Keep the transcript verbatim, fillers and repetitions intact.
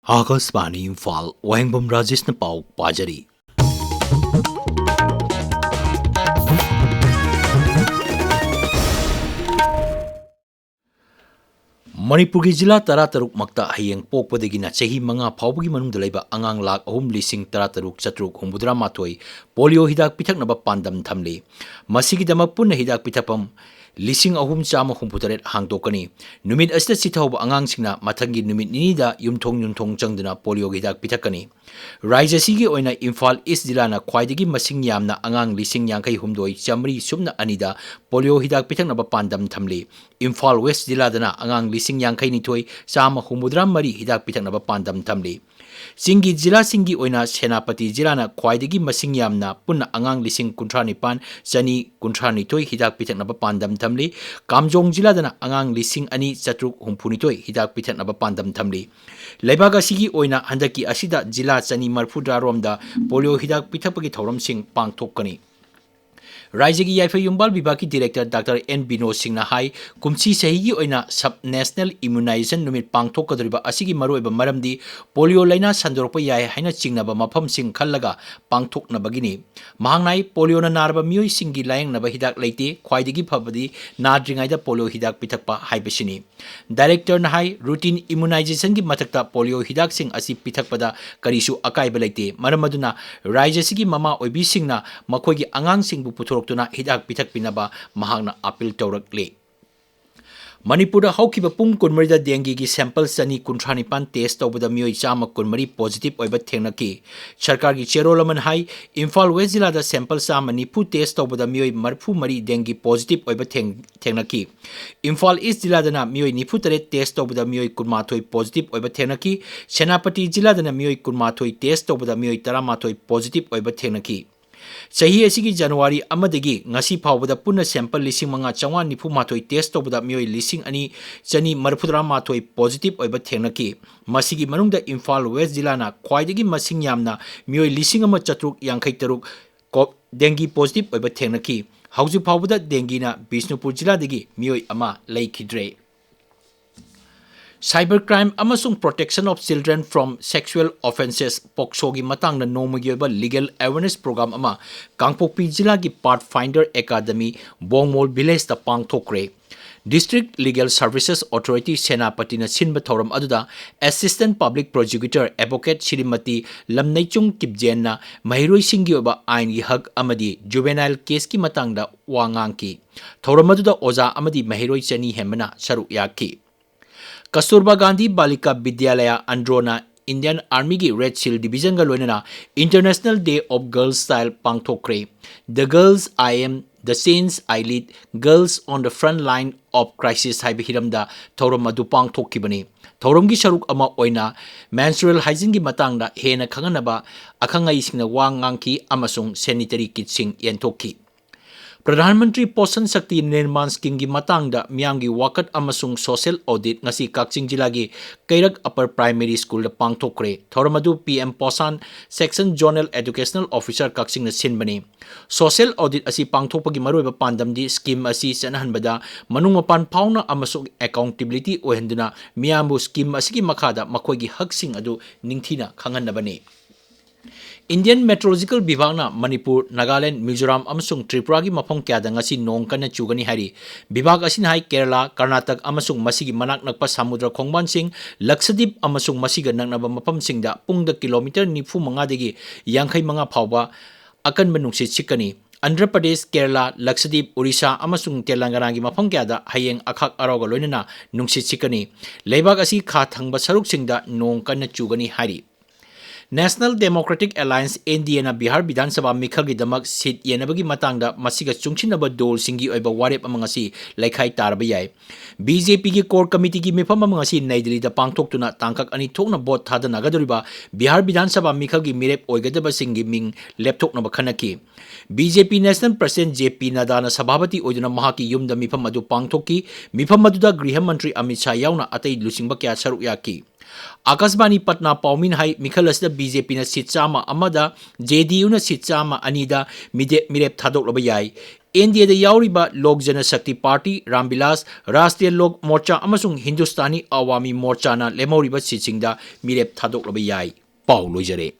ꯑꯥꯀꯥꯁꯕꯥꯅꯤ ꯏꯝꯐꯥꯜ, ꯋꯥꯍꯦꯡꯕꯝ ꯔꯥꯖꯦꯁꯅ ꯄꯥꯎ ꯄꯥꯖꯔꯤ꯫ ꯃꯅꯤꯄꯨꯔꯒꯤ ꯖꯤꯂꯥ ꯇꯔꯥꯇꯔꯨꯛ ꯃꯛꯇ ꯍꯌꯦꯡ ꯄꯣꯛꯄꯗꯒꯤꯅ ꯆꯍꯤ ꯃꯉꯥ ꯐꯥꯎꯕꯒꯤ ꯃꯅꯨꯡꯗ ꯂꯩꯕ ꯑꯉꯥꯡ ꯂꯥꯈ ꯑꯍꯨꯝ ꯂꯤꯁꯤꯡ ꯇꯔꯥꯇꯔꯨꯛ ꯆꯥꯇ꯭ꯔꯨꯛ ꯍꯨꯝꯐꯨꯇꯔꯥ ꯃꯥꯊꯣꯏ ꯄꯣꯂꯤꯑꯣ ꯍꯤꯗꯥꯛ ꯄꯤꯊꯛꯅꯕ ꯄꯥꯟꯗꯝ ꯊꯝꯂꯤ꯫ ꯃꯁꯤꯒꯤꯗꯃꯛ ꯄꯨꯟꯅ ꯍꯤꯗꯥꯛ ꯄꯤꯊꯛꯐꯝ ꯂꯤꯁꯤꯡ ꯑꯍꯨꯝ ꯆꯥꯝꯃ ꯍꯨꯝꯐꯨꯇꯔꯦꯠ ꯍꯥꯡꯗꯣꯛꯀꯅꯤ꯫ ꯅꯨꯃꯤꯠ ꯑꯁꯤꯗ ꯁꯤꯊꯍꯧꯕ ꯑꯉꯥꯡꯁꯤꯡꯅ ꯃꯊꯪꯒꯤ ꯅꯨꯃꯤꯠ ꯅꯤꯅꯤꯗ ꯌꯨꯝꯊꯣꯡ ꯌꯨꯝꯊꯣꯡ ꯆꯪꯗꯨꯅ ꯄꯣꯂꯤꯑꯣꯒꯤ ꯍꯤꯗꯥꯛ ꯄꯤꯊꯛꯀꯅꯤ꯫ ꯔꯥꯖ꯭ꯌ ꯑꯁꯤꯒꯤ ꯑꯣꯏꯅ ꯏꯝꯐꯥꯜ ꯏꯁ ꯖꯤꯂꯥꯅ ꯈ꯭ꯋꯥꯏꯗꯒꯤ ꯃꯁꯤꯡ ꯌꯥꯝꯅ ꯑꯉꯥꯡ ꯂꯤꯁꯤꯡ ꯌꯥꯡꯈꯩ ꯍꯨꯝꯗꯣꯏ ꯆꯥꯃꯔꯤ ꯁꯨꯞꯅ ꯑꯅꯤꯗ ꯄꯣꯂꯤꯑꯣ ꯍꯤꯗꯥꯛ ꯄꯤꯊꯛꯅꯕ ꯄꯥꯟꯗꯝ ꯊꯝꯂꯤ꯫ ꯏꯝꯐꯥꯜ ꯋꯦꯁ ꯖꯤꯂꯥꯗꯅ ꯑꯉꯥꯡ ꯂꯤꯁꯤꯡ ꯌꯥꯡꯈꯩ ꯅꯤꯊꯣꯏ ꯆꯥꯝꯃ ꯍꯨꯝꯐꯨꯇꯔꯥ ꯃꯔꯤ ꯍꯤꯗꯥꯛ ꯄꯤꯊꯛꯅꯕ ꯄꯥꯟꯗꯝ ꯊꯝꯂꯤ꯫ ꯆꯤꯡꯒꯤ ꯖꯤꯂꯥꯁꯤꯡꯒꯤ ꯑꯣꯏꯅ ꯁꯦꯅꯥꯄꯇꯤ ꯖꯤꯂꯥꯅ ꯈ꯭ꯋꯥꯏꯗꯒꯤ ꯃꯁꯤꯡ ꯌꯥꯝꯅ ꯄꯨꯟꯅ ꯑꯉꯥꯡ ꯂꯤꯁꯤꯡ ꯀꯨꯟꯊ꯭ꯔꯥ ꯅꯤꯄꯥꯟ ꯆꯅꯤ ꯀꯨꯟꯊ꯭ꯔꯥ ꯅꯤꯊꯣꯏ ꯍꯤꯗꯥꯛ ꯄꯤꯊꯛꯅꯕ ꯄꯥꯟꯗꯝ ꯊꯝꯂꯤ꯫ ꯀꯥꯝꯖꯣꯡ ꯖꯤꯂꯥꯗꯅ ꯑꯉꯥꯡ ꯂꯤꯁꯤꯡ ꯑꯅꯤ ꯆꯥꯇ꯭ꯔꯨꯛ ꯍꯨꯝꯐꯨ ꯅꯤꯊꯣꯏ ꯍꯤꯗꯥꯛ ꯄꯤꯊꯛꯅꯕ ꯄꯥꯟꯗꯝ ꯊꯝꯂꯤ꯫ ꯂꯩꯕꯥꯛ ꯑꯁꯤꯒꯤ ꯑꯣꯏꯅ ꯍꯟꯗꯛꯀꯤ ꯑꯁꯤꯗ ꯖꯤꯂꯥ ꯆꯅꯤ ꯃꯔꯤꯐꯨꯇꯔꯥ ꯔꯣꯝꯗ ꯄꯣꯂꯤꯑꯣ ꯍꯤꯗꯥꯛ ꯄꯤꯊꯛꯄꯒꯤ ꯊꯧꯔꯝꯁꯤꯡ ꯄꯥꯡꯊꯣꯛꯀꯅꯤ꯫ ꯔꯥꯖ꯭ꯌꯒꯤ ꯌꯥꯏꯐ ꯌꯨꯝꯕꯥꯜ ꯕꯤꯚꯥꯒꯀꯤ ꯗꯤꯔꯦꯛꯇꯔ ꯗꯥꯛꯇꯔ ꯑꯦꯟ ꯕꯤꯅꯣꯗ ꯁꯤꯡꯅ ꯍꯥꯏ, ꯀꯨꯝꯁꯤ ꯆꯍꯤꯒꯤ ꯑꯣꯏꯅ ꯁꯕ ꯅꯦꯁꯅꯦꯜ ꯏꯝꯃꯨꯅꯥꯏꯖꯦꯁꯟ ꯅꯨꯃꯤꯠ ꯄꯥꯡꯊꯣꯛꯀꯗꯧꯔꯤꯕ ꯑꯁꯤꯒꯤ ꯃꯔꯨꯑꯣꯏꯕ ꯃꯔꯝꯗꯤ ꯄꯣꯂꯤꯑꯣ ꯂꯥꯏꯅꯥ ꯁꯟꯗꯣꯔꯛꯄ ꯌꯥꯏ ꯍꯥꯏꯅ ꯆꯤꯡꯅꯕ ꯃꯐꯝꯁꯤꯡ ꯈꯜꯂꯒ ꯄꯥꯡꯊꯣꯛꯅꯕꯒꯤꯅꯤ꯫ ꯃꯍꯥꯛꯅ ꯍꯥꯏ, ꯄꯣꯂꯤꯑꯣꯅ ꯅꯥꯔꯕ ꯃꯤꯑꯣꯏꯁꯤꯡꯒꯤ ꯂꯥꯌꯦꯡꯅꯕ ꯍꯤꯗꯥꯛ ꯂꯩꯇꯦ, ꯈ꯭ꯋꯥꯏꯗꯒꯤ ꯐꯕꯗꯤ ꯅꯥꯗ꯭ꯔꯤꯉꯩꯗ ꯄꯣꯂꯤꯑꯣ ꯍꯤꯗꯥꯛ ꯄꯤꯊꯛꯄ ꯍꯥꯏꯕꯁꯤꯅꯤ꯫ ꯗꯥꯏꯔꯦꯛꯇꯔꯅ ꯍꯥꯏ, ꯔꯨꯇꯤꯟ ꯏꯝꯃꯨꯅꯥꯏꯖꯦꯁꯟꯒꯤ ꯃꯊꯛꯇ ꯄꯣꯂꯤꯑꯣ ꯍꯤꯗꯥꯛꯁꯤꯡ ꯑꯁꯤ ꯄꯤꯊꯛꯄꯗ ꯀꯔꯤꯁꯨ ꯑꯀꯥꯏꯕ ꯂꯩꯇꯦ꯫ ꯃꯔꯝ ꯑꯗꯨꯅ ꯔꯥꯖ꯭ꯌ ꯑꯁꯤꯒꯤ ꯃꯃꯥ ꯑꯣꯏꯕꯤꯁꯤꯡꯅ ꯃꯈꯣꯏꯒꯤ ꯑꯉꯥꯡꯁꯤꯡꯕꯨ ꯄꯨꯊꯣꯔꯛꯇꯨꯅ ꯍꯤꯗꯥꯛ ꯄꯤꯊꯛꯄꯤꯅꯕ ꯃꯍꯥꯛꯅ ꯑꯥꯄꯤꯜ ꯇꯧꯔꯛꯂꯤ꯫ ꯃꯅꯤꯄꯨꯔꯗ ꯍꯧꯈꯤꯕ ꯄꯨꯡ ꯀꯨꯟꯃꯔꯤꯗ ꯗꯦꯡꯒꯤꯒꯤ ꯁꯦꯝꯄꯜ ꯆꯅꯤ ꯀꯨꯟꯊ꯭ꯔꯥ ꯅꯤꯄꯥꯟ ꯇꯦꯁ ꯇꯧꯕꯗ ꯃꯤꯑꯣꯏ ꯆꯥꯝꯃ ꯀꯨꯟꯃꯔꯤ ꯄꯣꯖꯤꯇꯤꯚ ꯑꯣꯏꯕ ꯊꯦꯡꯅꯈꯤ꯫ ꯁꯔꯀꯥꯔꯒꯤ ꯆꯦꯔꯣꯜ ꯑꯃꯅ ꯍꯥꯏ, ꯏꯝꯐꯥꯜ ꯋꯦꯁ ꯖꯤꯂꯥꯗ ꯁꯦꯝꯄꯜ ꯆꯥꯝꯃ ꯅꯤꯐꯨ ꯇꯦꯁ ꯇꯧꯕꯗ ꯃꯤꯑꯣꯏ ꯃꯔꯤꯐꯨ ꯃꯔꯤ ꯗꯦꯡꯒꯤ ꯄꯣꯖꯤꯇꯤꯚ ꯑꯣꯏꯕ ꯊꯦꯡ-, ꯊꯦꯡꯅꯈꯤ꯫ ꯏꯝꯐꯥꯜ ꯏꯁ ꯖꯤꯂꯥꯗꯅ ꯃꯤꯑꯣꯏ ꯅꯤꯐꯨ ꯇꯔꯦꯠ ꯇꯦꯁ ꯇꯧꯕꯗ ꯃꯤꯑꯣꯏ ꯀꯨꯟꯃꯥꯊꯣꯏ ꯄꯣꯖꯤꯇꯤꯚ ꯑꯣꯏꯕ ꯊꯦꯡꯅꯈꯤ꯫ ꯁꯦꯅꯥꯄꯇꯤ ꯖꯤꯂꯥꯗꯅ ꯃꯤꯑꯣꯏ ꯀꯨꯟꯃꯥꯊꯣꯏ ꯇꯦꯁ ꯇꯧꯕꯗ ꯃꯤꯑꯣꯏ ꯇꯔꯥꯃꯥꯊꯣꯏ ꯄꯣꯖꯤꯇꯤꯚ ꯑꯣꯏꯕ ꯊꯦꯡꯅꯈꯤ꯫ ꯆꯍꯤ ꯑꯁꯤꯒꯤ ꯖꯅꯋꯥꯔꯤ ꯑꯃꯗꯒꯤ ꯉꯁꯤ ꯐꯥꯎꯕꯗ ꯄꯨꯟꯅ ꯁꯦꯝꯄꯜ ꯂꯤꯁꯤꯡ ꯃꯉꯥ ꯆꯥꯝꯃꯉꯥ ꯅꯤꯐꯨ ꯃꯥꯊꯣꯏ ꯇꯦꯁ ꯇꯧꯕꯗ ꯃꯤꯑꯣꯏ ꯂꯤꯁꯤꯡ ꯑꯅꯤ ꯆꯅꯤ ꯃꯔꯤꯐꯨꯇꯔꯥ ꯃꯥꯊꯣꯏ ꯄꯣꯖꯤꯇꯤꯚ ꯑꯣꯏꯕ ꯊꯦꯡꯅꯈꯤ꯫ ꯃꯁꯤꯒꯤ ꯃꯅꯨꯡꯗ ꯏꯝꯐꯥꯜ ꯋꯦꯁ ꯖꯤꯂꯥꯅ ꯈ꯭ꯋꯥꯏꯗꯒꯤ ꯃꯁꯤꯡ ꯌꯥꯝꯅ ꯃꯤꯑꯣꯏ ꯂꯤꯁꯤꯡ ꯑꯃ ꯆꯥꯇ꯭ꯔꯨꯛ ꯌꯥꯡꯈꯩ ꯇꯔꯨꯛ ꯀꯣ-, ꯗꯦꯡꯒꯤ ꯄꯣꯖꯤꯇꯤꯚ ꯑꯣꯏꯕ ꯊꯦꯡꯅꯈꯤ꯫ ꯍꯧꯖꯤꯛ ꯐꯥꯎꯕꯗ ꯗꯦꯡꯒꯤꯅ ꯕꯤꯁꯅꯨꯄꯨꯔ ꯖꯤꯂꯥꯗꯒꯤ ꯃꯤꯑꯣꯏ ꯑꯃ ꯂꯩꯈꯤꯗ꯭ꯔꯦ꯫ Cyber crime ꯑꯃꯁꯨꯡ Protection of Children from Sexual Offences, ꯄꯣꯛꯁꯣꯒꯤ ꯃꯇꯥꯡꯗ ꯅꯣꯡꯃꯒꯤ ꯑꯣꯏꯕ legal awareness program ꯑꯃ ꯀꯥꯡꯄꯣꯛꯄꯤ ꯖꯤꯂꯥꯒꯤ Pathfinder Academy, ꯕꯣꯡꯃꯣꯜ villageꯇ ꯄꯥꯡꯊꯣꯛꯈ꯭ꯔꯦ꯫ District Legal Services Authority, ꯁꯦꯅꯥꯄꯇꯤꯅ ꯁꯤꯟꯕ ꯊꯧꯔꯝ ꯑꯗꯨꯗ Assistant Public Prosecutor Advocate Shrimati ꯂꯝꯅꯩꯆꯨꯡ ꯀꯤꯞꯖꯦꯟꯅ ꯃꯍꯩꯔꯣꯏꯁꯤꯡꯒꯤ ꯑꯣꯏꯕ ꯑꯥꯏꯟꯒꯤ ꯍꯛ ꯑꯃꯗꯤ juvenile caseꯀꯤ ꯃꯇꯥꯡꯗ ꯋꯥ ꯉꯥꯡꯈꯤ꯫ ꯊꯧꯔꯝ ꯑꯗꯨꯗ ꯑꯣꯖꯥ ꯑꯃꯗꯤ ꯃꯍꯩꯔꯣꯏ ꯆꯅꯤ ꯍꯦꯟꯕꯅ ꯁꯔꯨꯛ ꯌꯥꯈꯤ꯫ ꯀꯁꯇꯨꯔꯕꯥ ꯒꯥꯟꯙꯤ ꯕꯥꯂꯤꯀꯥ ꯕꯤꯗ꯭ꯌꯥꯂꯌ, ꯑꯟꯗ꯭ꯔꯣꯅ Indian Armyꯒꯤ Red Shield Divisionꯒ ꯂꯣꯏꯅꯅ International Day of Girls Child ꯄꯥꯡꯊꯣꯛꯈ꯭ꯔꯦ꯫ The Girls I Am, The Change I Lead, Girls on the Front Line of Crisis ꯍꯥꯏꯕ ꯍꯤꯔꯝꯗ ꯊꯧꯔꯝ ꯑꯗꯨ ꯄꯥꯡꯊꯣꯛꯈꯤꯕꯅꯤ꯫ ꯊꯧꯔꯝꯒꯤ ꯁꯔꯨꯛ ꯑꯃ ꯑꯣꯏꯅ menstrual hygieneꯒꯤ ꯃꯇꯥꯡꯗ ꯍꯦꯟꯅ ꯈꯪꯍꯟꯅꯕ ꯑꯈꯪ ꯑꯍꯩꯁꯤꯡꯅ ꯋꯥ ꯉꯥꯡꯈꯤ ꯑꯃꯁꯨꯡ sanitary kitꯁꯤꯡ ꯌꯦꯟꯊꯣꯛꯈꯤ꯫ ꯄ꯭ꯔꯙꯥꯟ ꯃꯟꯇ꯭ꯔꯤ ꯄꯣꯁꯟ ꯁꯛꯇꯤ ꯅꯤꯔꯃꯥꯟ schemeꯒꯤ ꯃꯇꯥꯡꯗ ꯃꯤꯌꯥꯝꯒꯤ ꯋꯥꯀꯠ ꯑꯃꯁꯨꯡ social audit ꯉꯁꯤ ꯀꯛꯆꯤꯡ ꯖꯤꯂꯥꯒꯤ ꯀꯩꯔꯛ Upper Primary Schoolꯗ ꯄꯥꯡꯊꯣꯛꯈ꯭ꯔꯦ꯫ ꯊꯧꯔꯝ ꯑꯗꯨ P M Poshan, Section Zonal Educational Officer ꯀꯛꯆꯤꯡꯅ ꯁꯤꯟꯕꯅꯤ꯫ Social audit ꯑꯁꯤ ꯄꯥꯡꯊꯣꯛꯄꯒꯤ ꯃꯔꯨꯑꯣꯏꯕ ꯄꯥꯟꯗꯝꯗꯤ scheme ꯑꯁꯤ ꯆꯠꯅꯍꯟꯕꯗ ꯃꯅꯨꯡ ꯃꯄꯥꯟ ꯐꯥꯎꯅ ꯑꯃꯁꯨꯡ accountability ꯑꯣꯏꯍꯟꯗꯨꯅ ꯃꯤꯌꯥꯝꯕꯨ scheme ꯑꯁꯤꯒꯤ ꯃꯈꯥꯗ ꯃꯈꯣꯏꯒꯤ ꯍꯛꯁꯤꯡ ꯑꯗꯨ ꯅꯤꯡꯊꯤꯅ ꯈꯪꯍꯟꯅꯕꯅꯤ꯫ Indian Meteorological ꯕꯤꯚꯥꯒꯅ ꯃꯅꯤꯄꯨꯔ, ꯅꯥꯒꯥꯂꯦꯟ, ꯃꯤꯖꯣꯔꯥꯝ ꯑꯃꯁꯨꯡ ꯇ꯭ꯔꯤꯄꯨꯔꯥꯒꯤ ꯃꯐꯝ ꯀꯌꯥꯗ ꯉꯁꯤ ꯅꯣꯡ ꯀꯟꯅ ꯆꯨꯒꯅꯤ ꯍꯥꯏꯔꯤ꯫ ꯕꯤꯚꯥꯒ ꯑꯁꯤꯅ ꯍꯥꯏ, ꯀꯦꯔꯂꯥ, ꯀꯔꯅꯥꯇꯛ ꯑꯃꯁꯨꯡ ꯃꯁꯤꯒꯤ ꯃꯅꯥꯛ ꯅꯛꯄ ꯁꯃꯨꯗ꯭ꯔ ꯈꯣꯡꯕꯥꯟꯁꯤꯡ, ꯂꯛꯁꯗꯤꯞ ꯑꯃꯁꯨꯡ ꯃꯁꯤꯒ ꯅꯛꯅꯕ ꯃꯐꯝꯁꯤꯡꯗ ꯄꯨꯡꯗ ꯀꯤꯂꯣꯃꯤꯇꯔ ꯅꯤꯐꯨ ꯃꯉꯥꯗꯒꯤ ꯌꯥꯡꯈꯩ ꯃꯉꯥ ꯐꯥꯎꯕ ꯑꯀꯟꯕ ꯅꯨꯡꯁꯤꯠ ꯁꯤꯠꯀꯅꯤ꯫ ꯑꯟꯙ꯭ꯔ ꯄ꯭ꯔꯗꯦꯁ, ꯀꯦꯔꯂꯥ, ꯂꯛꯁꯗꯤꯞ, ꯑꯣꯔꯤꯁꯥ ꯑꯃꯁꯨꯡ ꯇꯦꯂꯪꯒꯥꯅꯥꯒꯤ ꯃꯐꯝ ꯀꯌꯥꯗ ꯍꯌꯦꯡ ꯑꯈꯥꯛ ꯑꯔꯥꯎꯒ ꯂꯣꯏꯅꯅ ꯅꯨꯡꯁꯤꯠ ꯁꯤꯠꯀꯅꯤ꯫ ꯂꯩꯕꯥꯛ ꯑꯁꯤ ꯈꯥ ꯊꯪꯕ ꯁꯔꯨꯛꯁꯤꯡꯗ ꯅꯣꯡ ꯀꯟꯅ ꯆꯨꯒꯅꯤ ꯍꯥꯏꯔꯤ꯫ National Democratic Alliance, N D Aꯅ Bihar ꯕꯤꯙꯥꯟ ꯁꯚꯥ ꯃꯤꯈꯜꯒꯤꯗꯃꯛ seat ꯌꯦꯟꯅꯕꯒꯤ ꯃꯇꯥꯡꯗ ꯃꯁꯤꯒ ꯆꯨꯡꯁꯤꯟꯅꯕ ꯗꯣꯜꯁꯤꯡꯒꯤ ꯑꯣꯏꯕ ꯋꯥꯔꯦꯞ ꯑꯃ ꯉꯁꯤ ꯂꯩꯈꯥꯏ ꯇꯥꯔꯕ ꯌꯥꯏ꯫ BJPꯒꯤ core committeeꯒꯤ ꯃꯤꯐꯝ ꯑꯃ ꯉꯁꯤ ꯅꯩ ꯗꯤꯜꯂꯤꯗ ꯄꯥꯡꯊꯣꯛꯇꯨꯅ ꯇꯥꯡꯀꯛ ꯑꯅꯤ ꯊꯣꯛꯅ vote ꯊꯥꯗꯅꯒꯗꯧꯔꯤꯕ ꯕꯤꯍꯥꯔ ꯕꯤꯙꯥꯟ ꯁꯚꯥ ꯃꯤꯈꯜꯒꯤ ꯃꯤꯔꯦꯞ ꯑꯣꯏꯒꯗꯕꯁꯤꯡꯒꯤ ꯃꯤꯡ ꯂꯦꯞꯊꯣꯛꯅꯕ ꯈꯟꯅꯈꯤ꯫ BJP National President J P ꯅꯗꯥꯅ ꯁꯚꯥꯄꯇꯤ ꯑꯣꯏꯗꯨꯅ ꯃꯍꯥꯛꯀꯤ ꯌꯨꯝꯗ ꯃꯤꯐꯝ ꯑꯗꯨ ꯄꯥꯡꯊꯣꯛꯈꯤ꯫ ꯃꯤꯐꯝ ꯑꯗꯨꯗ ꯒ꯭ꯔꯤꯍ ꯃꯟꯇ꯭ꯔꯤ ꯑꯃꯤꯠ ꯁꯥꯍ ꯌꯥꯎꯅ ꯑꯇꯩ ꯂꯨꯆꯤꯡꯕ ꯀꯌꯥ ꯁꯔꯨꯛ ꯌꯥꯈꯤ꯫ ꯑꯥꯀꯥꯁꯕꯥꯅꯤ ꯄꯠꯅꯥ ꯄꯥꯎꯃꯤꯅ ꯍꯥꯏ, ꯃꯤꯈꯜ ꯑꯁꯤꯗ BJPꯅ seat ꯆꯥꯝꯃ ꯑꯃꯗ, JDUꯅ seat ꯆꯥꯝꯃ ꯑꯅꯤꯗ ꯃꯤꯗꯦ-, ꯃꯤꯔꯦꯞ ꯊꯥꯗꯣꯛꯂꯕ ꯌꯥꯏ꯫ ꯑꯦꯟ ꯗꯤ ꯑꯦꯗ ꯌꯥꯎꯔꯤꯕ ꯂꯣꯛ ꯖꯅꯁꯛꯇꯤ ꯄꯥꯔꯇꯤ, ꯔꯥꯝ ꯕꯤꯂꯥꯁ, ꯔꯥꯁꯇ꯭ꯔꯤꯌ ꯂꯣꯛ ꯃꯣꯔꯆꯥ ꯑꯃꯁꯨꯡ ꯍꯤꯟꯗꯨꯁꯇꯥꯅꯤ ꯑꯋꯥꯃꯤ ꯃꯣꯔꯆꯥꯅ ꯂꯦꯝꯍꯧꯔꯤꯕ ꯁꯤꯠꯁꯤꯡꯗ ꯃꯤꯔꯦꯞ ꯊꯥꯗꯣꯛꯂꯕ ꯌꯥꯏ꯫ ꯄꯥꯎ ꯂꯣꯏꯖꯔꯦ꯫